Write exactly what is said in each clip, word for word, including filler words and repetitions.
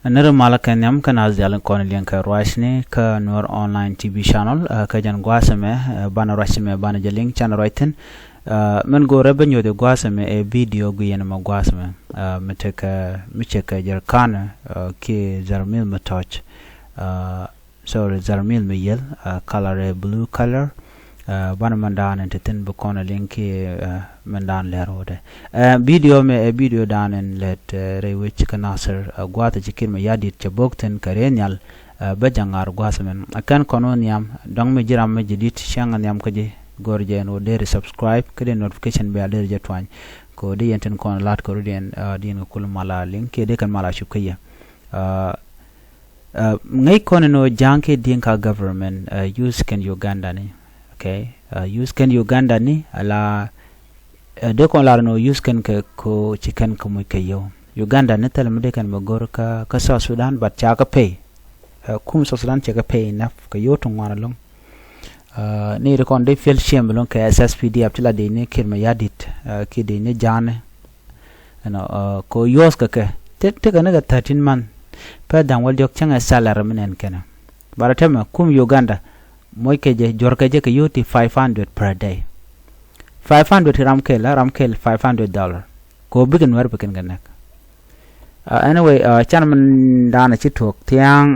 Nir malä kɛ nhiam kä naath diaal in kɔn liɛŋ kɛ ruacni kä Nuer Online T V channel, kä jɛn gua̱a̱th ɛmɛ banɛ ruac ɛmɛ banɛ jɛ liŋ canɛ ruac thi̱n. Min go̱o̱rɛ bä nyuɔth i̱ gua̱a̱th ɛmɛ ɛ video guiɛn ɛmɛ gua̱a̱th ɛmɛ mi tekɛ mi cɛ kɛ jɛr kanɛ kiɛ zɛr mi̱th mi tɔ̱ɔ̱c. Sorry, zɛr mi̱th mi yiël, color ɛ blue color. Banɛ mɛn daan in te thi̱n bi kɔn ɛ liŋ kiɛ mɛn daan lɛr wotɛ. Video mɛ ɛ video daan in lɛt rɛy wec kä Nasir, gua̱a̱th ɛ ci Kiir Mayardit cɛ bo̱k thi̱n kɛ rɛy nhial. Bä jɛ ŋa̱r gua̱a̱th mɛn ɛ kɛn kɔn wä nhiam dɔ̱ŋ mi ji̱ ram mi ji̱ di̱t cäŋ nhiam kä ji̱ go̱r jɛ ɛn wä deri subscribe kä deri notification bell deri jɛ tuany. Kɛ wä di yɛn tin kɔn la̱t kɛ wä di yɛn di yɛn kɛ kul mala liŋ kiɛ di kɛn mala cup kä yɛ. Ŋäc kɔn in ɣöö Ja̱a̱ŋ kiɛ Dinka government use kɛn Uganda ni. Okay. Use kɛn Uganda ni ala dee kɔn lar in ɣöö use kɛn kɛ ko ci kɛn kɛ muc kɛ yio̱w Uganda ni thil mi dee kɛn mɛ go̱r kä kä South Sudan, but ca kɛ pay. Kum South Sudan cɛ kɛ pay enough kɛ yio̱w ti ŋuan ɛlɔ̱ŋ. Ni ri kɔn dee feel shame ɛlɔ̱ŋ kɛ S S P D F ti la dee ni Kiir Mayardit kiɛ dee ni Ja̱a̱ŋ ni. Ɛnɔ kɛ ɣöö yuɔ̱th kɛ kɛ tekɛ ni kɛ thirteen month. Pɛr da̱ŋ wäl diɔ̱k cäŋɛ salary mi nɛn kɛnɛ. Bara tɛmɛ kum Uganda moc kɛ jɛ juɔ̱r kɛ jɛ kɛ yio̱w ti five hundred per day. Five hundred ti ram kɛl ram kɛl five hundred dollar. Kɛ ɣöö bikɛ Nuɛr bikɛn kɛ nɛk. Anyway, can min daanɛ ci tuɔk thia̱a̱ŋ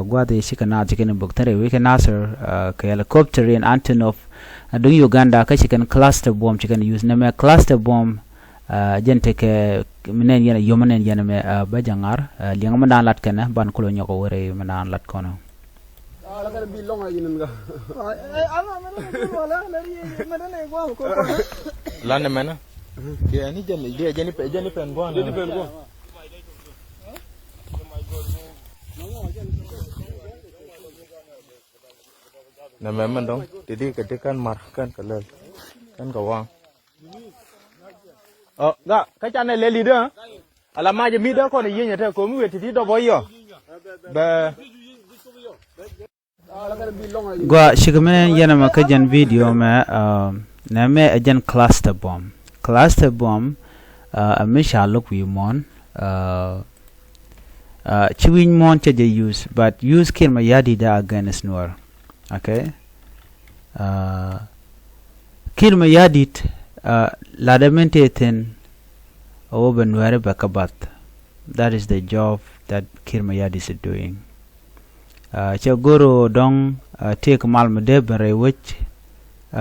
gua̱th i̱ cikɛ naath cikɛn in bok thɛn rɛy wec kɛ Nasir kɛ helicopter in Antonov. Duŋ Uganda kä cikɛn cluster bomb cikɛn use nɛmɛ cluster bomb. Jɛn tekɛ mi nɛn yɛn a yom mi nɛn yɛn mɛ bä jɛ ŋa̱r. Liɛŋ mi daan lat kɛnɛ ban kulɛ nyɔk a wä rɛy mi daan lat kɔnɔ. Lan ni mɛnä. Kiɛ ni jɛn jɛn jɛn pɛn gua̱n. Nɛ mɛ mɛn dɔŋ ti di kɛ ti kɛn mar kɛn kɛ lɛl kɛn kɛ waŋ. Ɔ ga kä canɛ lɛl idä. Ala macɛ mi dee kɔn iyieny ɛ tɛ komi wet ti ti dɔp ɔ yɔ. Bɛ. Gua cikɛ mɛ yɛn ɛmɛ kä jɛn video mɛ nɛ mɛ ɛ jɛn cluster bomb. Cluster bomb ɛ mi ca lo̱k wi̱i̱ muɔ̱ɔ̱n. Ci wi̱i̱ muɔ̱ɔ̱n cɛ jɛ use, but use Kiir Mayardit against Nuer. Okay. Kiir Mayardit latdɛ min tëë thi̱n. A wä bɛ Nuɛri bɛ kä bath. That is the job that Kiir Mayardit is doing. Cɛ go̱r ɣöö dɔ̱ŋ tëëk mal mi dee ben rɛy wec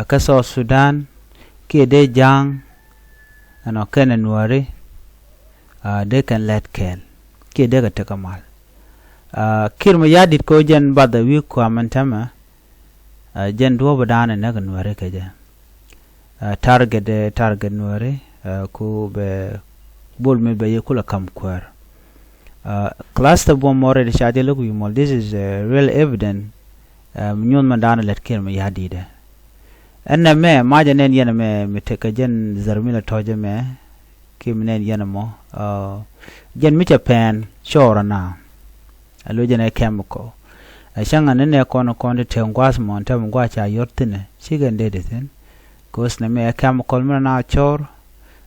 kä South Sudan kiɛ dee Ja̱a̱ŋ. Ɛnɔ kɛnɛ Nuɛri dee kɛn lɛt kɛɛl kiɛ dee kɛ tekɛ mal. Kiir Mayardit kɛ ɣöö jɛn bath ɛ wi̱i̱ kua̱m ɛn täämɛ. Jɛn duɔ̱ɔ̱p ɛ da̱a̱n ɛ näk ɛ Nuɛri kɛ jɛ. Target ɛ target Nuɛri ku bɛ bol mi bɛ yɛ kulɛ ka̱m kuäär. Cluster bomb already ca jɛ lo̱k wi̱i̱ muɔ̱l, this is real evidence. Mi nyuɔ̱th mɛn da̱a̱n ɛ lät Kiir Mayardit ɛ. Ɛn nɛ mɛ macɛ nɛn yɛn ɛmɛ mi tekɛ jɛn dhɛr mi lɛ tɔ̱ɔ̱c ɛmɛ. Kiɛ mi nɛn yɛn ɛmɔ jɛn mi cɛ pɛn cɔɔr ɛna. A lo̱c ɛn ɛ chemical. Ɛ cäŋ ɛn ni nɛ kɔn kɔn ti tëë gua̱a̱th mɔn tɛm gua̱a̱th ca yɔr thi̱n ɛ cikɛ dee di thi̱n. Cause nɛ mi ɛ chemical mi na cɔr.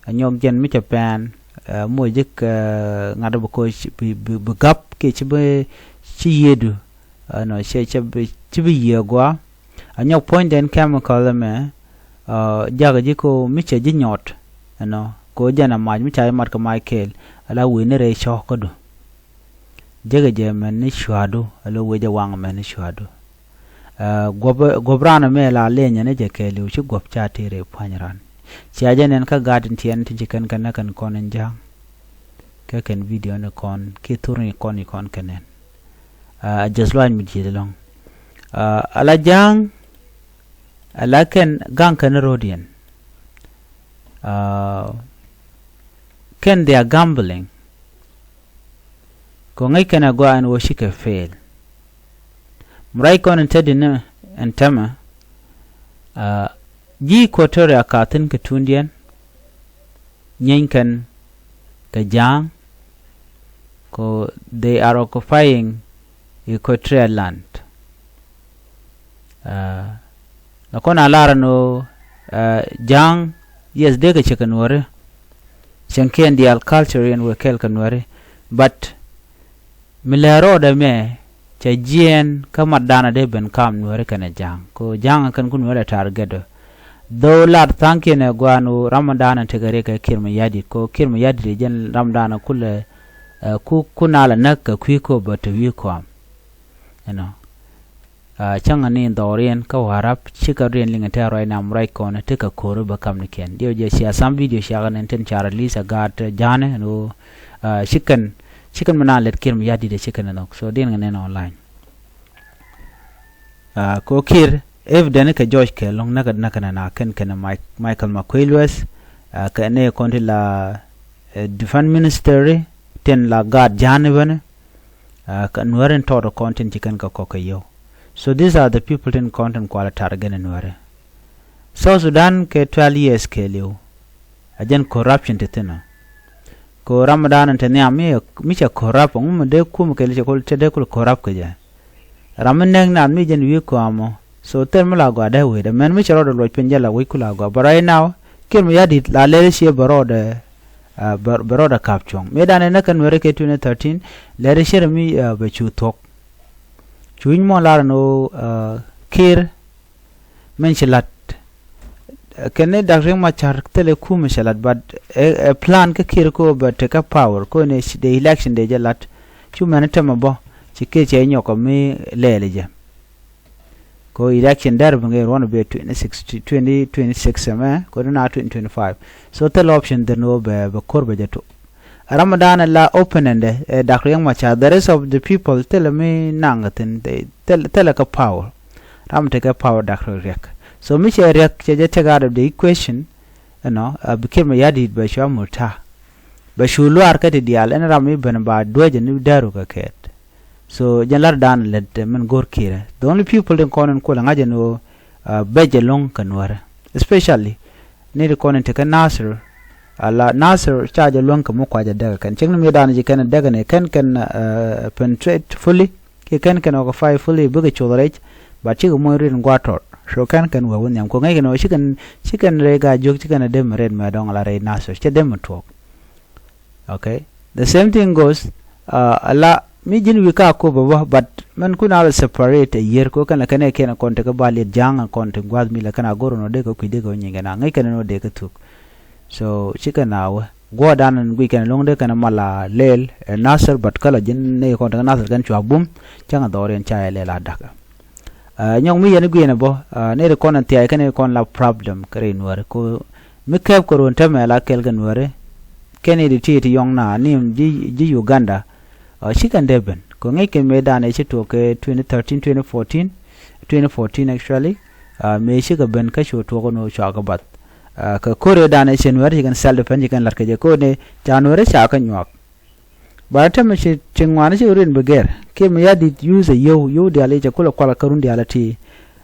Ɛ nyɔk jɛn mi cɛ pɛn ɛ moc ji̱ kɛ ŋa̱t bi koc bi bi gap kiɛ ci bi ci yiëëdu. Ɛnɔ cɛ cɛ bi ci bi yiëë gua̱a̱. Ɛ nyɔk puɔ̱nydɛn chemical ɛmɛ. Jakä ji̱ ko mi cɛ ji̱ nyɔt. Ɛnɔ ko jɛn ɛ mac mi ca ji̱ mat kɛ mac kɛɛl. Ala wi̱i̱ ni rɛy cɔ̱ɔ̱kädu. Jekɛ jɛ mɛn ni cua̱du alo wecɛ waŋ mɛn ni cua̱du. Guɔp guɔp ran mɛ la leny ni jɛ kɛɛliw ci guɔp ca tëë rɛy pua̱ny ran. Cia jɛ nɛn kä gat in tiɛn ti ci kɛn kɛn nɛ kɛn kɔn in ja̱a̱ŋ. Kɛ kɛn video ni kɔn ki thur ni kɔn i kɔn kɛ nɛn. A jɛth luac mi ji̱th lɔ̱ŋ. Ala ja̱a̱ŋ. Ala kɛn gaŋ kɛn ro̱diɛn. Kɛn they are gambling. Kɛ ŋäc kɛn a gɔaa ɛn ɣöö cikɛ fail. Mi ruac kɔn ɛn te di̱n ɛn tämɛ. Ji̱ Equatoria ka thi̱n kɛ tundiɛn. Nyieeny kɛn kɛ ja̱a̱ŋ. Kɛ they are occupying Equatoria land. Lɛ kɔn a lar ɛn ɣöö ja̱a̱ŋ yes dee kɛ cɛ kɛ nuɔ̱ri. Cieŋkiɛn diaal culture yɛn wëë kɛɛl kɛ nuɔ̱ri. But Mi lɛ rɔɔdɛ mɛ cɛ jiɛɛn kä mat danɔ dee ben kam Nuääri kɛnɛ Ja̱a̱ŋ kɛ ɣöö Ja̱a̱ŋ kɛn ku Nuäär ɛ target. Dho̱o̱ lat tha̱a̱ŋkiɛn ɛ gua̱a̱n ɣöö ram mat danɔ tekɛ riɛk kɛ Kiir Mayardit kɛ ɣöö Kiir Mayardit ɛ jɛn ram danɔ kulɛ, ɛ, ku, ku nalɛ näk kɛ kui̱ kop bä te wi̱i̱ kɔam. Ɛnɔ. Cäŋɛ ni dhɔriɛn kä Warap cikɛ riɛn liŋɛ tɛ̈r ruac nam ruac kɔn ti kɛ ko̱ri bä kamnikiɛn. Diɛw jɛ cia sam video ciakɛ ni tin ca release a gaat Ja̱a̱ŋ ɛn ɣöö ci kɛn, ci kɛn mi naan lät Kiir Mayardit ci kɛn nhɔk. So diɛn kɛ nɛn online. Kɛ ɣöö Kiir evident kɛ George kɛ lo̱ŋ näkɛ näkɛ nɛ na kɛn kɛn Michael Makuei Lueth kɛ nɛ kɔn ti la defense ministry tin la gaat Ja̱a̱ŋ bänɛ. Kä Nuäär in tɔɔt kɔn tin ci kɛn kɛ kɔk kɛ yio̱w. So these are the people tin kɔn tin kualɛ tar gɛn Nuäär. South Sudan kɛ twelve years kɛɛliw. A jɛn corruption ti thin ɔ. Kɛ ɣöö ram dan in te nhiam mi, mi cɛ corrupt ŋu mi dee kum kɛɛliw cɛ kul, cɛ dee kul corrupt kɛ jɛ. Ram mi nɛk naath mi jɛn wi̱i̱ kɔam ɔ. So thil mi la gɔaa dee wecdɛ mɛn mi cɛ rɔɔdɛ luɔc piny jɛ la wec ku la gɔaa. But right now Kiir Mayardit la lɛl ciɛ bɛ rɔɔdɛ, bɛ rɔɔdɛ kap cuɔ̱ŋ. Mëë dan in näk kɛ Nuäär kɛ twenty thirteen lɛr ciɛ mi bɛ cu thuɔ̱k. Cu wi̱ny mɔ lar ni ɣöö Kiir mɛn ci la̱t. Kɛn ni Dak Riek Machar thilɛ kum cɛ la̱t, but ɛ plan kä Kiir ko bɛ tekɛ power ko ni the election dee jɛ la̱t. Cu mɛn tɛmɛ bä ci Kiir cɛ nyɔk mi lɛɛl jɛ. Ko election dɛr bi ŋee ruɔn bi twenty six, twenty twenty six ɛmɛ ko di na twenty twenty five. So thilɛ option dhin wä bɛ, bɛ kor bɛ jɛ tok. Ram dan la open ɛndɛ ɛ Dak Riek Machar, the rest of the people thilɛ mi naŋ thin, thilɛ, thilɛ kä power. Ram tekɛ power Dak Riek. So mi cɛ Riek cɛ jɛ take out of the equation. Ɛnɔ a bi Kiir Mayardit bɛ cua murta. Bɛ cu luaar kä ti diaal ɛn ram mi ben ba duecɛ ni dɛru kɛ kɛɛt. So jɛn lar dan lɛt min go̱r Kiirɛ. The only people din kɔn in kulɛ ŋa̱c ɛn ɣöö bɛc ɛlɔ̱ŋ kɛ Nuäärɛ. Especially ni di kɔn in tekɛ Nasir. Ala Nasir ca jɛ luäŋ kɛ mi kuacɛ däk kɛn cik ni mi dan ji̱ kɛn däk ni kɛn kɛn penetrate fully. Kiɛ kɛn kɛn occupy fully bikɛ cuth rɛc. But cikɛ moc rin gua̱a̱r tɔt. So kɛn kɛn wee wä nhiam ku ŋäc kɛn ɣöö cikɛn, cikɛn rɛc gaa jiök cikɛn a dem rin mɛ dɔ̱ŋ ala rɛc Nasir cɛ dem mi tuɔɔk. Okay. The same thing goes, uh, ala mi ji̱n wi̱i̱ ka kop bä, but mɛn kun a lɛ separate a yier ko kɛn lɛ kɛn ɛ kiɛn kɔn tekɛ ba liet Ja̱a̱ŋ kɔn te gua̱th mi lɛ kɛn a go̱r nɔ dee kɛ kui̱ dee kɛ wä nyiŋ kɛn a ŋäc kɛn nɔ dee kɛ thuk. So ci kɛn a wä guɔ̱ɔ̱r dan in guic kɛn lo̱ŋ dee kɛn mal a lɛl ɛ Nasir, but kä la ji̱n ni kɔn tekɛ Nasir kɛn cua bum cäŋ a dhɔriɛn ca ɛ lɛl a dakä. Nyɔk mi yɛn guiɛnɛ bä ni ri kɔn in thiac kɛn ri kɔn la problem kɛ ri Nuäri ko mi kɛp kɛ ruɔ̱n tämɛ la kɛl kɛ Nuäri. Kɛn ri ti ti yɔŋ na ni ji̱, ji̱ Uganda. Ci kɛn dee ben kɛ ŋi̱c kɛ mëë danɛ ci tuɔɔk kɛ twenty thirteen, twenty fourteen, twenty fourteen actually. Mëë ci kɛ ben kä cu tuɔɔk ni cua kɛ bath kɛ ko̱r ri danɛ ci Nuäri ci kɛn self defense ci kɛn la̱t kɛ jɛ ko̱r ni ca Nuäri ca kɛ nyuak. Ba tɛmɛ ci, ci ŋuan ci rin bi gɛr. Kiir Mayardit use a yio̱w, yio̱w diaal i̱ cɛ kulɛ kual kä run diaal a ti.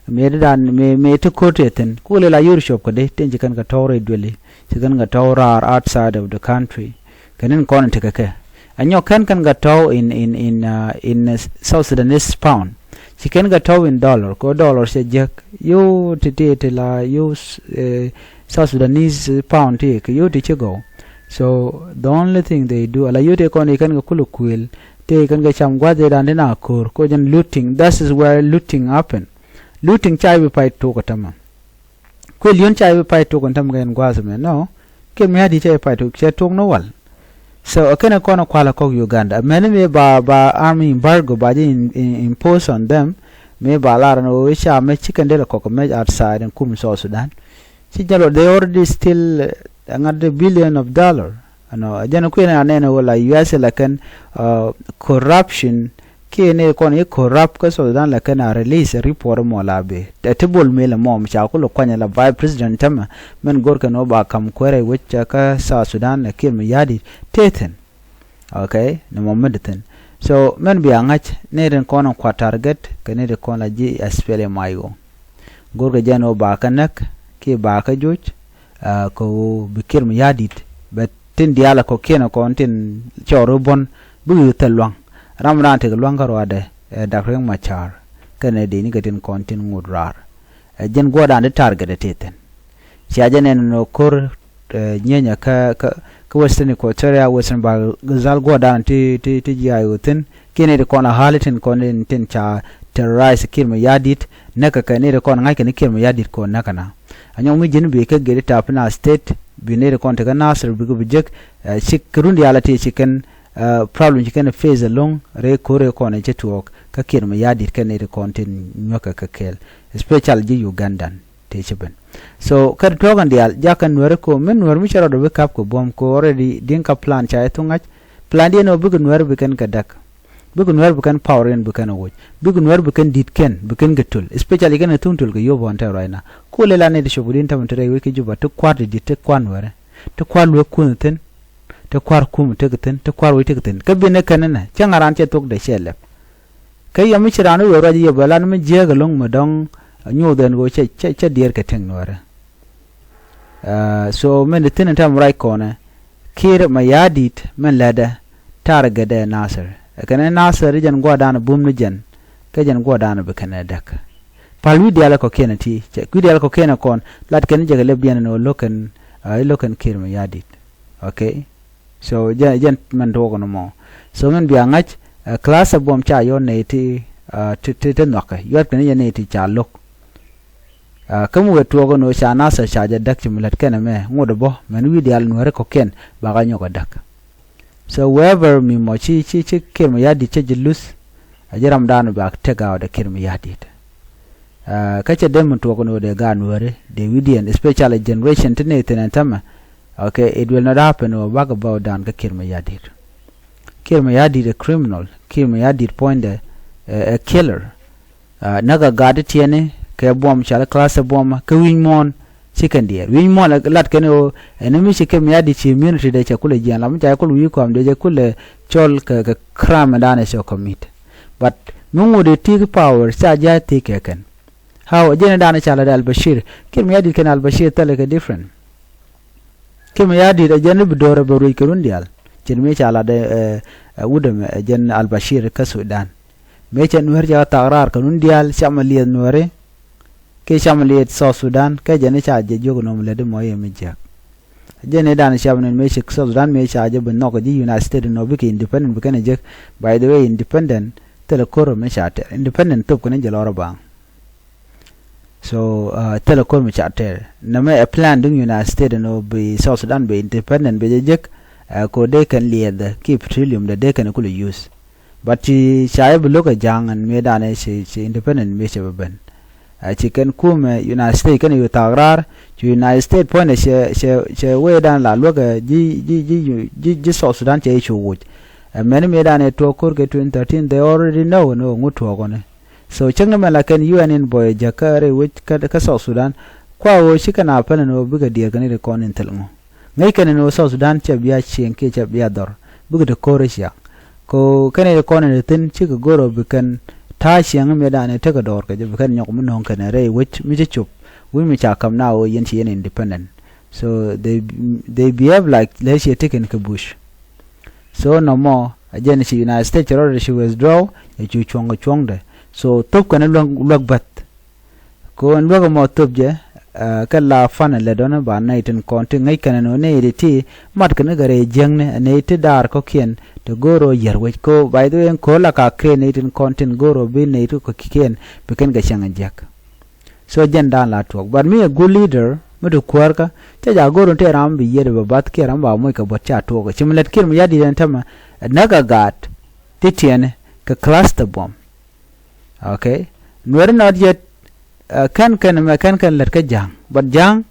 Mëë di dan, mëë, mëë ti ko̱r ti thi̱n. Kulɛ la yio̱w cop kädi, tin ci kɛn kɛ tɔ̱w rɛy duëli. Ci kɛn kɛ tɔ̱w raar outside of the country. Kɛ nin kɔn in tekɛ kɛ. A nyɔk kɛn kɛn kɛ tɔ̱w in, in, in, uh, in, uh, South Sudanese pound. Ci kɛn kɛ tɔ̱w in dollar, kɛ dollar cɛ jiäk. Yio̱w ti ti ti la, yio̱w, eh, South Sudanese pound ti kɛ yio̱w ti ci gɔw. So the only thing they do, ala yio̱w ti kɔn i̱ kɛn kɛ kulɛ kuël, ti kɛn kɛ cam gua̱th i̱ dan ti na ko̱r, ko jɛn looting, that is where looting happen. Looting ca i̱ bi pay tok ɛ tämɛ. Kuël yio̱n ca i̱ bi pay tok ɛ tämɛ kɛ yɛn gua̱th mɛ, no. Kiir Mayardit ca i̱ pay tok, cɛ tok ni wal. So ɛ kɛn ɛ kɔn ɛ kual ɛ kɔk Uganda. Ɛ mɛn mi ba, ba army embargo ba ji̱ in, in, impose on them. Mi ba lar ni wee ca mɛ ci kɛn del ɛ kɔk mɛ outside in kum South Sudan. Ci jɛn lɔ, they already still, uh, ŋa̱t the billion of dollar. Ɛnɔ, jɛn kui̱n a nɛn wä la U S la kɛn, uh, corruption, kiɛ ni kɔn i̱ corrupt kä South Sudan la kɛn a release report mɔ la bi. Ɛ ti bol mi lɛ mɔ mi ca kulɛ kuany la vice president tämɛ, mɛn go̱r kɛn wä ba kam kuɛrɛ wec kä South Sudan la Kiir Mayardit te thi̱n. Okay, ni mɔ mi di thi̱n. So mɛn bia ŋa̱c ni rin kɔn in kua target kɛ ni rin kɔn la ji̱ S P L M I O. Go̱rkɛ jɛn ɣöö ba kä näk kiɛ ba kä joc, ah, kɛ ɣöö bi Kiir Mayardit bɛ tin diaal ɛ kɔ̱kiɛn ɛ kɔn tin cɔɔr i̱ buɔ̱n bikɛ thil lua̱ŋ. Ram raan tekɛ lua̱ŋ kä ruaadɛ ɛ Dak Riek Machar kɛnɛ dee ni kɛ tin kɔn tin ŋot raar. Ɛ jɛn guɔ̱ɔ̱rdan ti target ɛ ti thi̱n. Cia jɛ nɛn nɔ ko̱r ɛ, nyieny ɛ kä, kä, kä Western Equatoria, Western Bahr el Ghazal guɔ̱ɔ̱rdan ti, ti, ti jiay ɣöö thi̱n kiɛ nɛy ti kɔn a ɣa̱li tin kɔn tin, tin ca terrorize Kiir Mayardit, näk kɛ kɛ nɛy ti kɔn ŋa̱c kɛ ni Kiir Mayardit kɔn näk kɛ na. Anyɔk mi ji̱n bi kä geti tap na state, bi nɛy ti kɔn ti kä Nasir bikɛ bi jek, ɛ, ci kɛ run diaal a ti ci kɛn, ɛ, problem ci kɛn face along rɛy ko̱r rɛy kɔn cɛ tuɔɔk kä Kiir Mayardit kɛ nɛy ti kɔn tin nyuäk kɛ kɛ kɛɛl, especially ji̱ Ugandan tëë ci ben. So kä ti tuɔɔk in diaal jakä Nuääri ko̱, min Nuäär mi cɛ rɔɔdɛ bi kap kɛ buɔ̱m ko̱ already Dinka plan ca jɛ thuk ŋa̱c. Plan diɛn ɔ bikɛ Nuääri bi kɛn kɛ däk. Bikɛ Nuääri bi kɛn power in bi kɛn ɛ woc. Bikɛ Nuääri bi kɛn di̱t kɛn, bi kɛn kɛ töl. Especially kɛn ɛ thuŋ töl kɛ yop ɣɔn tɛk right now. Ku lɛ la nɛy ti cop kɛ di̱n tämɛ ti rɛy wec kä Juba ti kua̱r ti di̱t ti kua̱r Nuääri. Ti kua̱r luek kunh thi̱n. Ti kua̱r kum tek thi̱n. Ti kuäär wec tek thi̱n. Kä bi̱nɛ kɛn inɛ cä ŋa̱ran cɛ thuɔ̱k dee cɛ lɛp. Kä yɛ mi ci raan wee ruac yɛ bɛ lan mi jiääk ɛlɔ̱ŋ mi dɔ̱ŋ nyuuth ɛn ɣöö cɛ, cɛ, cɛ diɛɛr kɛ tëŋ Nuäärä. Ɛ, so min di thi̱n in tɛm ruac kɔnɛ Kiir Mayardit min lätdɛ targetdɛ Nasir. Ɛ kɛn Nasir jɛn gua̱a̱rdan bum ni jɛn kä jɛn gua̱a̱rdan bi kɛn ɛ däk. Pal wi̱i̱ diaal kɔ̱kiɛn ti cɛ wi̱i̱ diaal kɔ̱kiɛn kɔn lat kɛn jɛ kɛ lɛpdiɛn ɛn ɣöö lo̱k kɛn, ɛ, lo̱k kɛn Kiir Mayardit. Okay. So jɛn, jɛn mɛn tuɔɔk ni mɔ. So mɛn bia ŋa̱c, ɛ, class ɛ buɔm ca yɔn nɛy ti, ɛ, ti, ti, ti nhɔakɛ. Yuat kɛn yɛn nɛy ti ca lo̱k. Ɛ, kä mi wee tuɔɔk ni ca Nasir ca jɛ däk ci mi lät kɛn ɛmɛ ŋot ɛ bä mɛn wi̱i̱ diaal Nuääri kɔ̱kiɛn bakɛ nyɔk ɛ däk. So wherever mi mɔ ci, ci, ci Kiir Mayardit cä ji̱ luth, ɛ ji̱ ramdan bak take out ɛ Kiir Mayardit. Ɛ, kä cɛ dee mi tuɔɔk ni ɣöö dee gaat Nuääri dee wi̱diɛn, especially generation ti nɛy thi̱n ɛn tämɛ. Okay, it will not happen ɣöö bakɛ bow down kä Kiir Mayardit. Kiir Mayardit ɛ criminal. Kiir Mayardit puɔ̱nydɛ ɛ, ɛ killer. Ɛ, näk a gaat ti tiɛni kɛ buɔm cal class ɛ buɔm kä wi̱ny muɔ̱ɔ̱n ci kɛn diɛɛr. Wi̱ny muɔ̱ɔ̱n ɛ lat kɛn ɣöö ɛn mi ci Kiir Mayardit ci immunity dee cɛ kulɛ jiɛn la mi ca kulɛ wi̱i̱ kɔam dee cɛ kulɛ cɔl kɛ, kɛ crime dan ɛ cɛ commit. But mi ŋut ɛ ti power ca ji̱ a ti kɛ kɛn. How, jɛn dan ca la dee Al Bashir. Kiir Mayardit kɛn Al Bashir thilɛ kɛ different. Kiir Mayardit ɛ jɛn i̱ bi do̱r ɛ bɛ ruec kɛ run diaal. Cin mi ca lat ɛ, ɛ, ɛ wut ɛmɛ ɛ jɛn Al Bashir kä Sudan. Mëë cɛ Nuäär cɛ kɛ thak raar kɛ run diaal, cam ɛ liɛth Nuääri kiɛ cam ɛ liɛth South Sudan, kä jɛn i̱ ca jɛ jiök nɔm lät i̱ mɔ yɛ mi jiäk. Jɛn i̱ dan cam ni mëë ci South Sudan mëë ca jɛ bi nhɔk ji̱ United States nɔ bikɛ independent bi kɛn ɛ jek. By the way, independent thilɛ ko̱r mi ca tɛr. Independent thop kɛn jɛ lɔr ɛ baŋ. So, uh, thilɛ ko̱r mi ca tɛr. Nɛmɛ ɛ plan duŋ United States ɛn ɣöö bi South Sudan bi independent bi jɛ jek, uh, ko dee kɛn liɛɛth ki petroleum dee dee kɛn kulɛ use. But ci ca yɛ bi lo̱k ɛ ja̱a̱ŋ ɛn mëë danɛ ci, ci independent mëë cɛ bi ben. Uh, ci kɛn kumɛ United States kɛn yu thak raar, ci United States puɔ̱nydɛ cɛ, cɛ, cɛ wee dan la luäk ɛ ji̱, ji̱, ji̱, ji̱, ji̱ South Sudan cɛ i̱ cu wuc. Ɛ mɛn mëë danɛ tuɔɔk ko̱r kɛ twenty thirteen, they already know ɛn ɣöö ŋut tuɔɔk ɔni. So cäŋ ni mɛn la kɛn U N in bɔyɛ jäkä rɛy wec kä, kä South Sudan. Kua ɣöö ci kɛn a päl ɛn ɣöö bikɛ diɛɛr kɛn i̱ ri kɔn in thil ŋu. Ŋäc kɛn ɛn ɣöö South Sudan cɛ bia cieŋ kiɛ cɛ bia dhɔr. Bikɛ ti ko̱r ɛ ciak. Ko kɛn i̱ ri kɔn in ri thi̱n cikɛ go̱r ɣöö bi kɛn ta̱a̱ cieŋ mi dan i̱ tekɛ dɔɔr kɛ jɛ bi kɛn nyɔk mi no̱o̱ŋ kɛn rɛy wec mi ci cop. Wi̱c mi ca käm na ɣöö yɛn ci yɛn independent. So they, they behave like lɛ ciɛ tikin kɛ bush. So nɔmɔ a jɛn ci United States cɛ rɔɔdɛ ci withdraw cɛ cu cuɔ̱ŋ kɛ cuɔ̱ŋdɛ. So thop kɛn luäk, luäk bäth. Ko ɛn luäk ɛmɔ thop jɛ, uh, kɛ la fan ɛ lɛ dɔ̱n ba nɛy tin kɔn ti ŋäc kɛn ɛn ɣöö nɛy ti ti mat kɛn kɛ rɛy jiäkni ɛ nɛy ti daar kɔ̱kiɛn ti go̱o̱r ɣöö yär wec. Ko by the way ɛn ko̱r la ka kɛ nɛy tin kɔn tin go̱o̱r ɣöö bi nɛy ti kɔ̱kiɛn bi kɛn kɛ cäŋ ɛ jiäk. So jɛn dan la tuɔk. But mi a good leader mi ti kuäärkä cä ja go̱r in tëë ram bi yiëëdɛ bä bath kiɛ ram ba moc kɛ buɔ̱t ca tuɔk. Ci mi lät Kiir Mayardit ɛn tämɛ näk a gaat ti tiɛni kɛ cluster bomb. Okay. Nuääri nɔt yet, uh, kɛn kɛn mɛ kɛn kɛn lät kä ja̱a̱ŋ. But ja̱a̱ŋ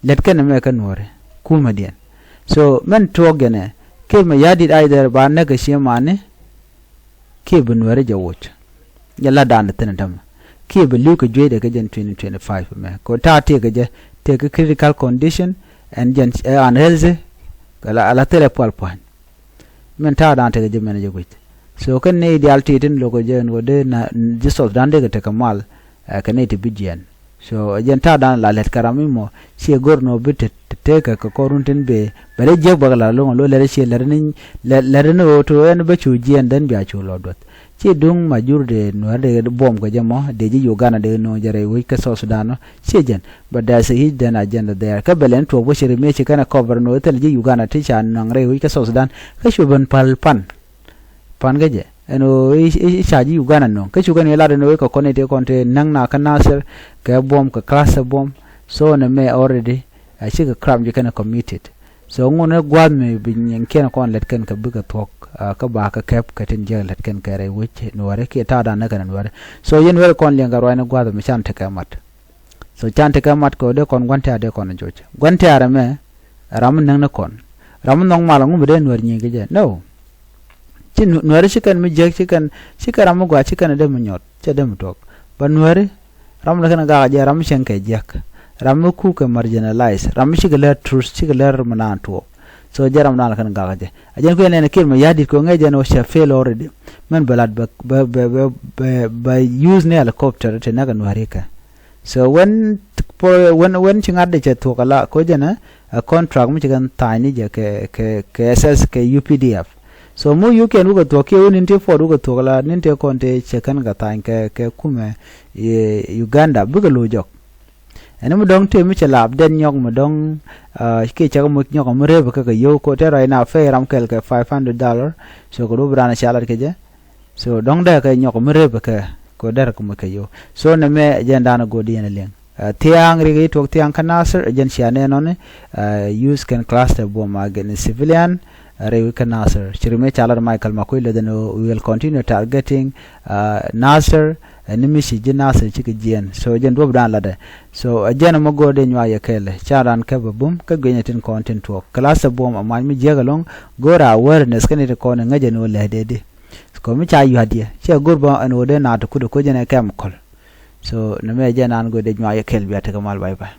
lät kɛn mɛ kä Nuääri kumɛdiɛn. So mɛn tuɔk jɛnɛ Kiir Mayardit either ba näk kɛ cië mani kiɛ bi Nuääri jɛ woc. Jɛ la da̱a̱n thi̱n tämɛ kiɛ bi li̱w kɛ jueyde kɛ jɛn twenty twenty-five mɛ kɛ ta̱a̱ tëëkɛ jɛ tëëkɛ critical condition. Ɛn jɛn ɛ unhealthy. Kɛ la, la thilɛ pual pua̱ny. Min ta̱a̱ da̱a̱n tëëkɛ jɛ mɛn jɛ guic. So kɛn nɛy diaal ti̱i̱ tin lo̱kɛ jɛ ɛn ɣöö dee na ji̱ South Sudan dee kɛ tekɛ mal, ɛ, kɛ nɛy ti bi jiɛɛn. So ɛ jɛn ta̱a̱ dan la lɛt kɛ ram mi mɔ ciɛ go̱r nɔ bi te te kɛ kɛ kɔr run tin bee bɛ dee jiäk bäk la lo̱ŋ lo lɛt ciɛ lɛt ni lɛt ni ɣöö to ɛn bä cu jiɛn dhän bia cu lɔ duɔth. Ci duŋ ma jur de nuɛr de buɔm kɛ jɛ mɔ de ji̱ Uganda de no̱o̱ŋ jɛ rɛy wec kä South Sudan nɔ ciɛ jɛn. But there's a hidden agenda there. Kä bɛ lɛn tuɔɔk bä ci ri miɛ ci kɛn ɛ cover nɔ thil ji̱ Uganda ti ca nɔŋ rɛy wec kä South Sudan kä cu ben pal pan pan kä jɛ ɛn ɣöö i̱ ca ji̱ Uganda nöŋ kä cukɛ ni lat ɛn ɣöö i̱ kɛ kɔn i̱ tëë kɔn tëë näŋ na kä Nasir kɛ buɔm kɛ cluster buɔm. So nɛ mɛ already a cikɛ crime ji̱ kɛn committed. So ŋun i̱ gua̱a̱th mi bi nyiŋkiɛn kɔn lät kɛn kɛ bikɛ thuɔ̱k kä ba kä kɛp kɛ tin jiäk lät kɛn kɛ rɛy wec nuäri kiɛ ta̱a̱dan ni kɛn nuäri. So yɛn weri kɔn liɛŋ kɛ ruac ni gua̱a̱th mi can tekɛ mat. So can tekɛ mat kɛ ɣöö dee kɔn gua̱n tɛ̈r dee kɔn joc gua̱n tɛ̈r ɛmɛ. Ram mi näk ni kɔn ram mi nhɔk mal aŋu mi dee nuɛr nyiŋ kɛ jɛ no. Ci nuɛri ci kɛn mi jiäk ci kɛn ci kɛn ram mi gɔaa ci kɛn dee mi nyɔt cɛ dee mi tuɔk. Ba nuɛri ram mi kɛn gak jɛ ram mi cieŋ kɛ jiäk ram mi ku kɛ marginalize ram mi cikɛ lɛr truth cikɛ lɛr mi naan tuɔɔk. So jɛ ram dan kɛn gak jɛ a jɛn kuɛn lɛn kir mi ya̱di̱t kɛ ŋɛc jɛn ɔ cɛ fail already. Mɛn bɛ lat bɛ bɛ bɛ bɛ use ni helicopter ti näk nuɛri kɛ. So when when when ci ŋa̱t de cɛ thuɔ̱k ala ko jɛnɛ a contract mi ci kɛn tha̱a̱ny ni jɛ kɛ kɛ kɛ S S kɛ U P D F. So mu yukiɛn wukɛ thuɔ̱k kiɛ wä nin ti puɔt wukɛ thuɔ̱k ala nin ti kɔn ti cɛ kɛn kɛ tha̱a̱ny kɛ kɛ kumɛ Uganda bikɛ lo̱c jɔk. Ɛn mi dɔ̱ŋ tëë mi cɛ laap dɛn nyɔk mi dɔ̱ŋ kiɛ cɛ kɛ muc nyɔk mi rep kɛ kɛ yio̱w ko tɛ rɔy na fɛ ram kɛl kɛ five hundred dollar. So kɛ duɔ̱p ran a ca lat kɛ jɛ. So dɔ̱ŋ dee kɛ nyɔk mi rep kɛ ko derɛ kɛ muc kɛ yio̱w. So nɛ mɛ jɛn da̱a̱n a go̱o̱r di yɛn a liɛŋ. Thia̱a̱ŋ rik i̱ tuɔk thia̱a̱ŋ kä Nasir jɛn cia nɛn nɔni. Use kɛn cluster buɔm against civilian. Rɛy wi̱c kä Nasir ci ri mëë ca lat Michael Makuei leth ɛn ɣöö we will continue targeting Nasir. Ɛn ni mi ci ji̱ Nasir cikɛ jiɛɛn so jɛn duɔ̱p da̱a̱n latdɛ. So ɛ jɛn ɛmɔ go̱o̱r dee nyuak yɛ kɛɛlɛ ca raan käp ɛ bum kä guiɛnyɛ tin kɔn tin tuɔɔk cluster buɔm ɛ mac mi jiäk ɛlɔ̱ŋ. Go̱o̱r awareness kä ni ti kɔn ɛ ŋäc ɛn ɣöö lɛ̱hdɛ di. Kɔ mi ca yua̱t yɛ cɛ go̱r bä ɛn ɣöö dee naat ti kut ɛ koc ɛn ɛ kɛm kɔl. So nɛ mɛ jɛ naan go̱r dee nyuak yɛ kɛl bia tekɛ mal bye bye.